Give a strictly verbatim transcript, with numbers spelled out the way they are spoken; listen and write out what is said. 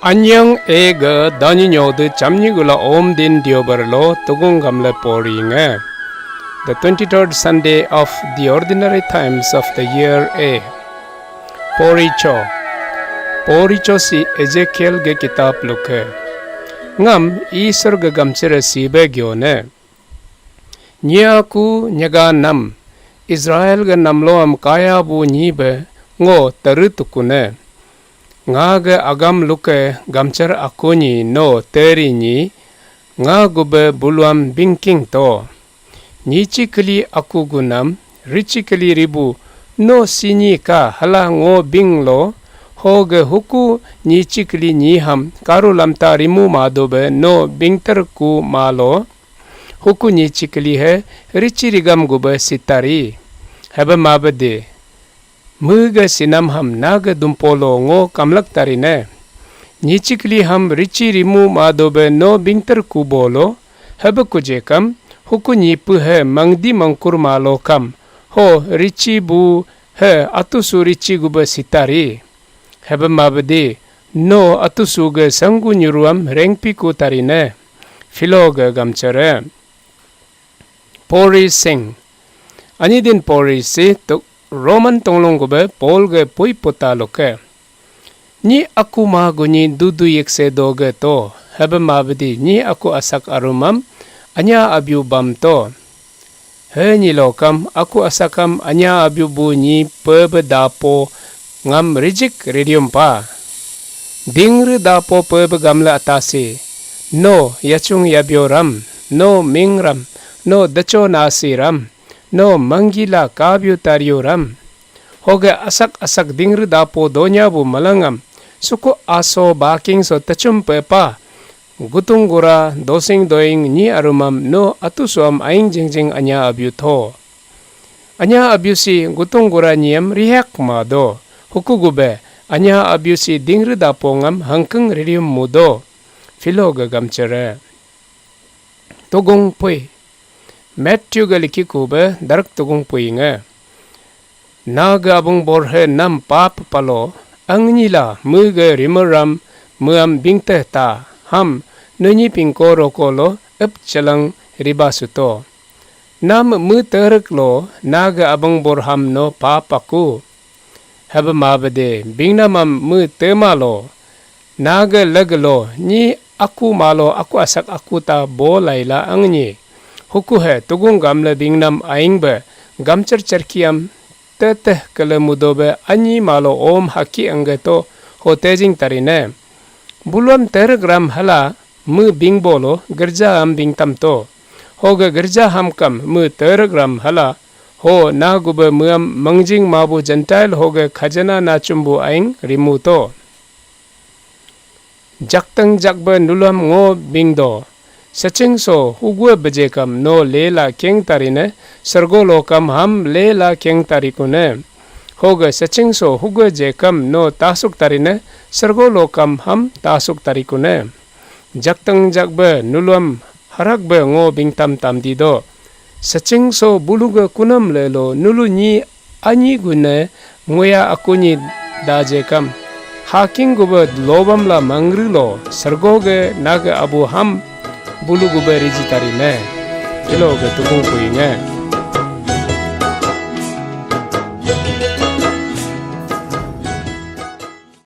Anyang e ga danyi nyodu chamnyi gula om din diobar lo tugung gamle pori nge. The twenty-third Sunday of the ordinary times of the year A. Pori cho. Pori cho si Ezekiel ge kitab luke. Ngam Isor ge gamchire si be gyone. Nyi aku nyaga nam, Israel ga namlo am kaya bu nyi be ngo taru tukune. Nga ga agam luke gamchar aku nyi no teri nyi, nga gube buluam bingking to. Nyi chikli aku gunam, richikli ribu, no sinyi ka hala ngo bing lo, ho ga huku nyi chikli nyi ham karu lamta rimu mado be no bingtar ku malo, huku nyi chikli he richi rigam gube sitari. Hebe mabe de. Mege sinam ham nage dumpolo ngo kamlak tarine. Nyi chikli ham richi rimu madobe no bingtar ku bolo, hebe kujekam, huku nyi pu he mangdi mangkur malo kam, ho richi bu he atusu richi gube sitari. Hebe mabe de, no atusu ge sanggu nyuruam rengpi ku tarine. Filo ge gamchare. Pori sing. Ani din pori si tuk Roman tonglong gube Paul ge pui puta loke. Nyi aku ma gunyi dudu yekse doge to, hebe mabedi nyi aku asak arumam, anya abiu bam to. He nyi lokam, aku asakam anya abiu bu nyi pebe dapo ngam rijik ridium pa. Dingri dapo pebe gamle atasi, no yachung yabio ram, no ming ram, no decho nasi ram, no manggila kabio tario ram. Hoge asak-asak dingri dapo donya bu malangam, suku aso baking so techum pepa, gutung gura dosing doing nyi arumam no atusuam aing jingjing anya abiu tho. Anya abiu si gutung gura nyiam rihak ma do, huku gube, anya abiu si dingri dapo ngam hangkeng ririum mu do. Filo ga gamchere. Tugung pui. Matthew ga liki kube darak tugung pui nge. Na ga abung borhe nam pap palo, angni la mu ga rimeram muam bingteh ta, ham nunyi pingko roko lo ep chelang riba suto. Nam mu terek lo na ga abung borham no pap aku. Hebe mabede bingnamam mu tema lo, na ga leg lo nyi aku malo aku asak aku ta bo laila angni. Huku he tugung gamle bingnam aing be gamcher cherkiam teteh kele mudo be anyi malo om haki angge to ho tejing tarine. Buluam terek ram hala mu bingbo lo gerja am bingtam to. Ho ga gerja ham kam mu terek ram hala ho na gube muam mangjing mabu Gentile ho ga khajana na chumbu aing rimu to. Jakteng jakbe nuluam ngo bingdo. Seching so hugue bejekam no lela keng tarine, sergo lokam ham lela keng tarikune. Hoge seching so hugue jekam no tasuk tarine, sergo lokam ham tasuk tarikune. Jakteng jakbe nuluam harakbe ngo bingtam tam dido. Seching so buluge kunam lelo nulu nyi anyi gune nguya akunyi dajekam. Haking gube lobam la mangri lo sergo ge nage abu ham bulu gube riji tarine. Ilo ge tukung kuinge.